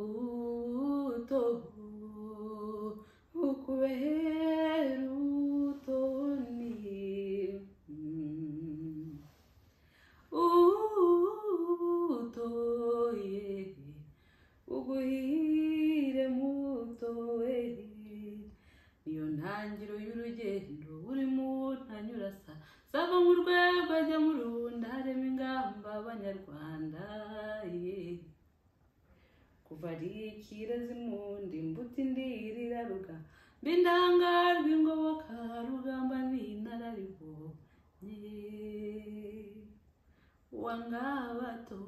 Ubuto bukubera ubutoni, ubutoye uguhire mutowe. Niyo ntangiro y'urugendo buri muntu anyura asa sava mu rwego ajya mu rundi, harema ingamba abanyarwanda ye. Kuva ari ikirezi mundi imbuto indirira ruga mba indangarwa ingoboka rugamba n'inararibonye. Uwangabato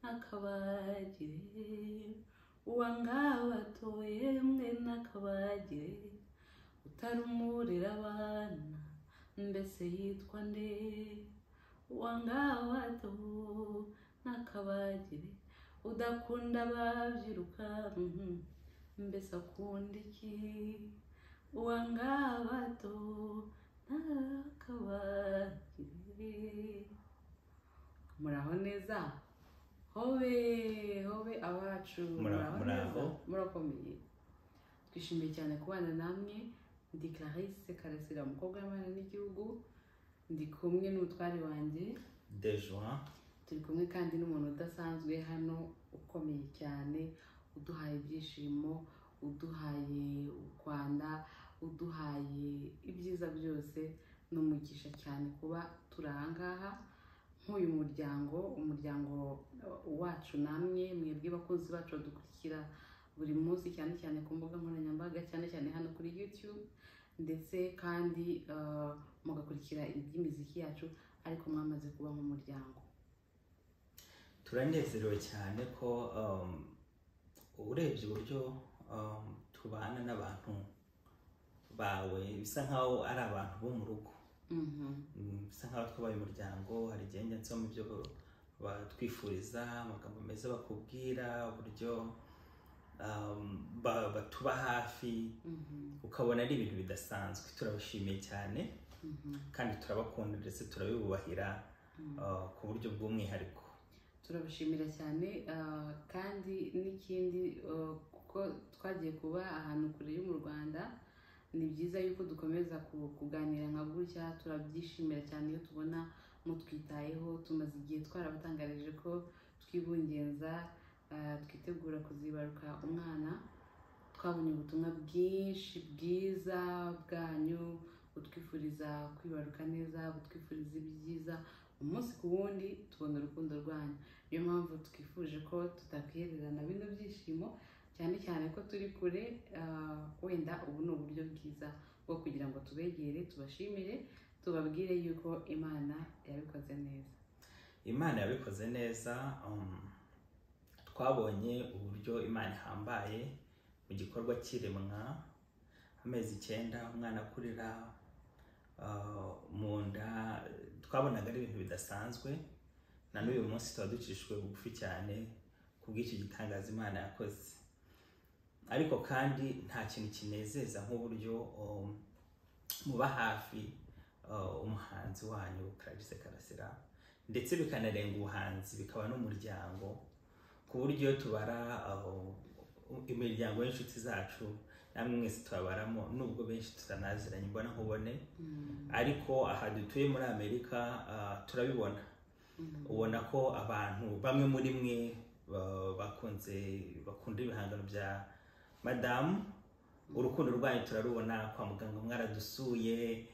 n'akabagire, uwangabato yemwe n'akabagire, utarumurira abana mbese yitwa nde? Uwangabato n'akabagire, udakunda ababyiruka mbese akunda iki? Uwangabato n'akabagire. Muraho neza, hobe hobe abacu, muraho neza, murakomeye. Twishimiye cyane kubana namwe. Ndi Clarisse Karasira, umukobwa w'Imana n'igihugu. Ndi kumwe n'umutware wanjye Dejoie. Turi kumwe kandi n'umuntu udasanzwe hano ukomeye cyane, uduhaye ibyishimo, uduhaye u Rwanda, uduhaye ibyiza byose. Ni umugisha cyane kuba turi aha ngaha nk'uyu muryango, umuryango wacu namwe mwebwe bakunzi bacu badukurikira buri munsi, cyane cyane ku mbuga nkoranyambaga, cyane cyane hano kuri YouTube, ndetse kandi mugakurikira iby'imiziki yacu, ariko mwamaze kuba nk'umuryango. Turanezerewe cyane ko urebye uburyo tubana n'abantu bawe, bisa nkaho ari abantu bo mu rugo, bisa nkaho twabaye umuryango. Hari igihe njya nsoma ibyo batwifuriza, amagambo meza bakubwira, uburyo batuba hafi, ukabona ari ibintu bidasanzwe. Turabashimiye cyane kandi turabakunda, ndetse turabibubahira ku buryo bw'umwihariko. Turabashimira cyane, kandi n'ikindi, kuko twagiye kuba ahantu kure yo mu Rwanda, ni byiza yuko dukomeza kuganira nka gutya. Turabyishimira cyane iyo tubona mutwitayeho. Tumaze igihe twarabatangarije ko twibungenza, twitegura kuzibaruka umwana. Twabonye ubutumwa bwinshi bwiza bwanyu, butwifuriza kwibaruka neza, butwifuriza ibyiza umunsi ku wundi. Tubona urukundo rwanyu, niyo mpamvu twifuje ko tutakwihererana bino byishimo, cyane cyane ko turi kure. Wenda ubu ni uburyo bwiza bwo kugira ngo tubegere, tubashimire, tubabwire yuko Imana yabikoze neza. Imana yabikoze neza. Twabonye uburyo Imana ihambaye mu gikorwa cy'iremwa, amezi 9 umwana akurira mu nda. Twabonaga ari ibintu bidasanzwe, na n'uyu munsi tuba ducishijwe bugufi cyane kubw'icyo gitangaza Imana yakoze. Ariko kandi nta kintu kinezeza nk'uburyo muba hafi umuhanzi wanyu Clarisse Karasira, ndetse bikanarenga ubuhanzi bikaba n'umuryango, ku buryo tubara imiryango y'inshuti zacu, namwe mwese tubabaramo, nubwo benshi tutanaziranye mbona nkubone. Ariko aha dutuye muri Amerika turabibona, ubona ko abantu bamwe muri mwe bakunda ibihangano bya madamu. Urukundo rwanyu turarubona, kwa muganga mwaradusuye,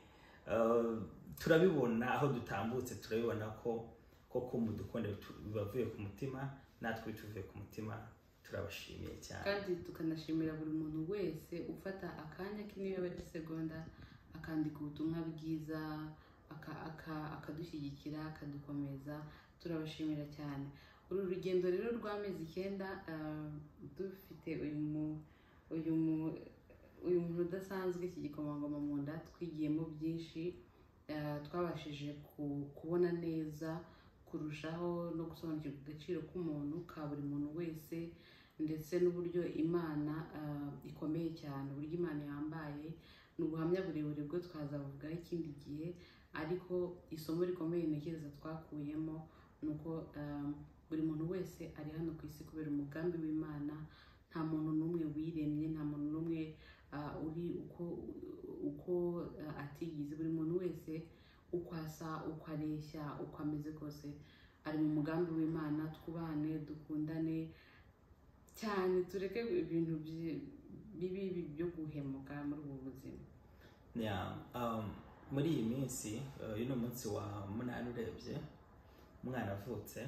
turabibona aho dutambutse, turabibona ko koko mudukunde bibavuye ku mutima, natwe bituvuye ku mutima. Turabashimiye cyane kandi tukanashimira buri muntu wese ufata akanya k'iniyo bari segonda akandika ubutumwa bwiza, akadushyigikira, akadukomeza. Turabashimira cyane. Uru rugendo rero rw'amezi 9 dufite uyu muntu udasanzwe, iki gikomangoma mu nda, twigiyemo byinshi. Twabashije kubona neza kurushaho no gusobanukirwa agaciro k'umuntu, ka buri muntu wese, ndetse n'uburyo Imana ikomeye cyane, uburyo Imana ihambaye. Ni ubuhamya burebure bwo twazavugaho ikindi gihe, ariko isomo rikomeye ntekereza twakuyemo ni uko buri muntu wese ari hano ku isi kubera umugambi w'Imana. Nta muntu n'umwe wiremye, nta muntu n'umwe uri uko atigize. Buri muntu wese uko asa, uko areshya, uko ameze kose ari mu mugambi w'Imana. Twubahane, dukundane cyane, tureke ibintu bibi byo guhemuka muri ubu buzima. Yeah, muri iyi minsi, uyu ni umunsi wa 8 urebye umwana avutse,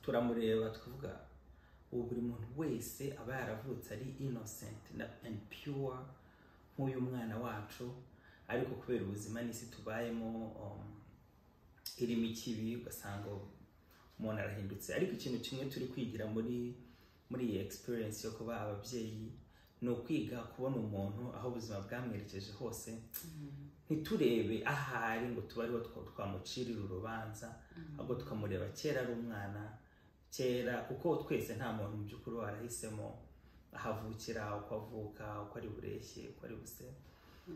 turamureba tukavuga ubu buri muntu wese aba yaravutse ari innocent and pure nk'uyu mwana wacu, ariko kubera ubuzima n'isi tubayemo irimo ikibi, ugasanga umuntu arahindutse. Ariko ikintu kimwe turi kwigira muri iyi experience yo kuba ababyeyi ni ukwiga kubona umuntu aho ubuzima bwamwerekeje hose, ntiturebe ahari ngo tube ariho twamucirira urubanza, ahubwo tukamureba kera ari umwana, kera, kuko twese nta muntu mu by'ukuri warahisemo ahavukira, uko avuka, uko ari bureshye, uko ari buse,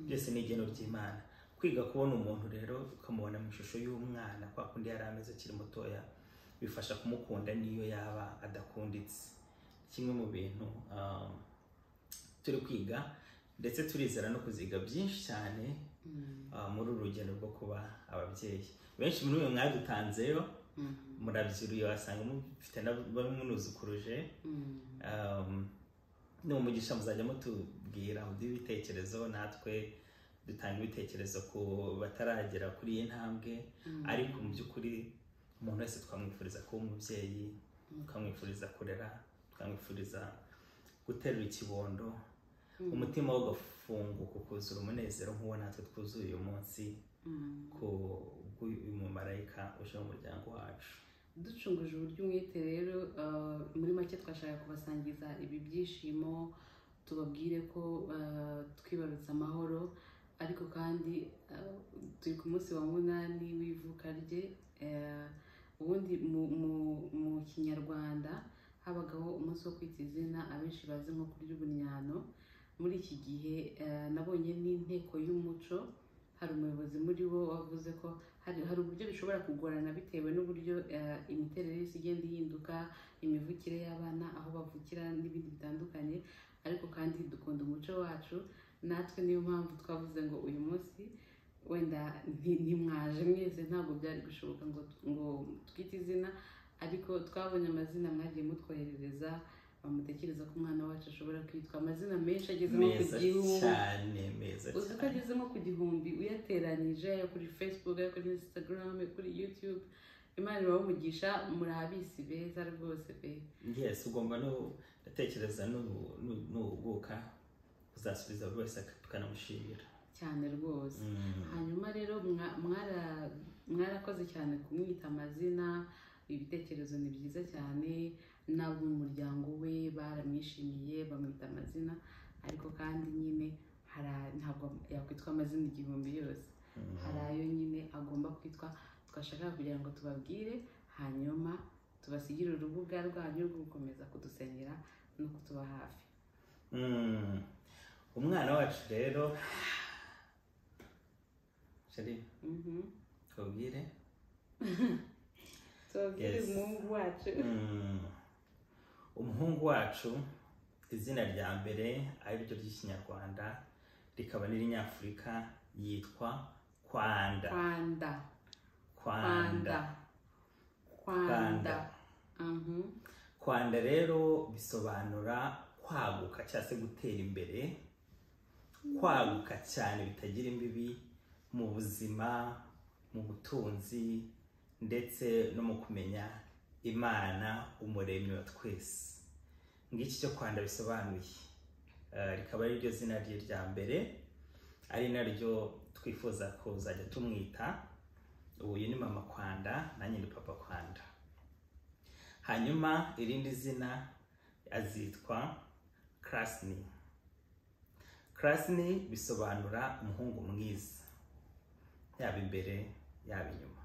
byose ni igeno ry'Imana. Kwiga kubona umuntu rero ukamubona mu ishusho y'umwana kwa kundi yari ameze akiri mutoya, bifasha kumukunda niyo yaba adakunditse. Kimwe mu bintu turi kwiga, ndetse turizera no kuziga byinshi cyane muri uru rugendo rwo kuba ababyeyi. Benshi muri mwe mwadutanzeyo, murabyiruye, wasanga mufite munuzukuruje. Ni umugisha, muzajya mutubwira muduhe ibitekerezo, natwe dutanga ibitekerezo ku bataragera kuri iyi ntambwe. Ariko mu by'ukuri umuntu wese twamwifuriza kuba umubyeyi, twamwifuriza kurera, twamwifuriza guterura ikibondo, umutima we ugafunguka ukuzura umunezero nk'uwo natwe twuzuye uyu munsi ku bw'uyu mumarayika uje mu muryango wacu. Ducunguje uburyo umwete rero, muri make twashaka kubasangiza ibi byishimo, tubabwire ko twibarutse amahoro, ariko kandi turi ku munsi wa 8 w'ivuka rye. Ubundi mu Kinyarwanda habagaho umunsi wo kwita izina, abenshi bazi nko kurya ubunyano. Muri iki gihe nabonye n'inteko y'umuco, hari umuyobozi muri bo wavuze ko hari uburyo bishobora kugorana bitewe n'uburyo imiterere y'isi igenda ihinduka, imivukire y'abana, aho bavukira n'ibindi bitandukanye, ariko kandi dukunda umuco wacu natwe. Niyo mpamvu twavuze ngo uyu munsi wenda ntimwaje mwese, ntabwo byari gushoboka ngo twite izina, ariko twabonye amazina mwagiye mutwoherereza, bamutekereza ko umwana wacu ashobora kwitwa amazina menshi ageze nko ku gihumbi. Uzi ko ageze nko ku gihumbi uyateranyije, ayo kuri Facebook, ayo kuri Instagram, ayo kuri YouTube. Imana ibahe, muri abisi beza rwose pe. Yes, ugomba no ndatekereza n'ubuguka uzasubiza buri wese tukanamushimira cyane rwose. Hanyuma rero mwarakoze cyane kumwita amazina, ibitekerezo ni byiza cyane, n'abo mu muryango we baramwishimiye bamwita amazina, ariko kandi nyine ntabwo yakwitwa amazina igihumbi yose, hari ayo nyine agomba kwitwa. Twashaka kugira ngo tubabwire, hanyuma tubasigire urubuga rwanyu rwo gukomeza kudusengera no kutuba hafi. Umwana wacu rero Shari, tubabwire tubabwire umuhungu wacu. Umuhungu wacu izina rya mbere ari ryo ry'Ikinyarwanda rikaba n'irinyafurika, yitwa Kwanda. Kwanda. Kwanda. Kwanda. Kwanda rero bisobanura kwaguka cyangwa se gutera imbere, kwaguka cyane bitagira imbibi mu buzima, mu butunzi, ndetse no mu kumenya Imana umuremyi wa twese. Ngiki cyo Kwanda bisobanuye, rikaba ari ryo zina rye rya mbere, ari naryo twifuza kuzajya tumwita. Uyu ni mama Kwanda, nanjye ni papa Kwanda. Hanyuma irindi zina azitwa Krasni. Krasni bisobanura umuhungu mwiza, yaba imbere yaba inyuma.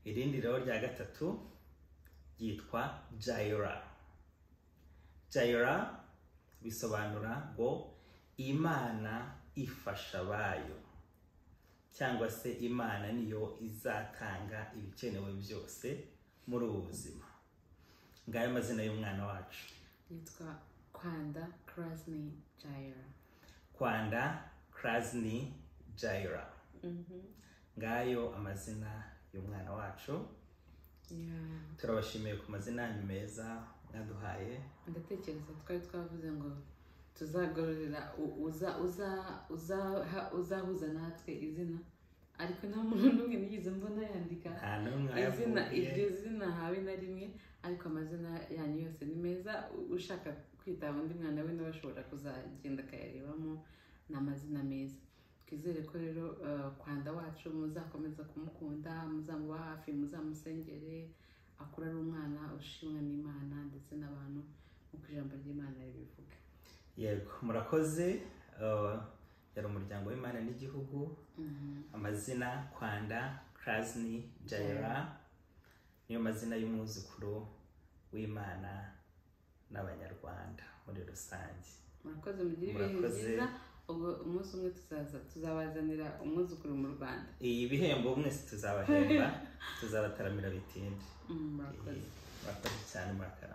Irindi rero rya gatatu ryitwa Jaira. Jaira bisobanura ngo Imana ifasha abayo, cyangwa se Imana niyo izatanga ibikenewe byose muri ubu buzima. Ngayo amazina y'umwana wacu. Yitwa Kwanda Krasni Jaira. Kwanda Krasni Jaira. Ngayo amazina y'umwana wacu. Turabashimiye ku mazina yanyu meza mwaduhaye. Ndatekereza twari twavuze ngo tuzagororera uzahuza natwe izina, ariko nta muntu n'umwe nigeze mbona yandika Nta n'umwe izina, wayavugiye. Iryo zina habe na rimwe, ariko amazina yanyu yose ni meza. Ushaka kwita undi mwana we nawe ashobora kuzagenda akayarebamo, ni amazina meza. Twizere ko rero Kwanda wacu muzakomeza kumukunda, muzamuba hafi, muzamusengere akura ari umwana ushimwa n'Imana ndetse n'abantu, nk'uko ijambo ry'Imana ribivuga. Yego, murakoze. Yari umuryango w'Imana n'igihugu. Amazina Kwanda Krasni Jaira niyo mazina y'umwuzukuru w'Imana n'Abanyarwanda muri rusange. Murakoze, mugire ibihe Murakoze. byiza. Ubwo umunsi umwe tuzaza tuzabazanira umwuzukuru mu Rwanda. Iyi bihembo mwese tuzabahemba, tuzabataramira bitinde. Murakoze. Murakoze cyane, murakarama.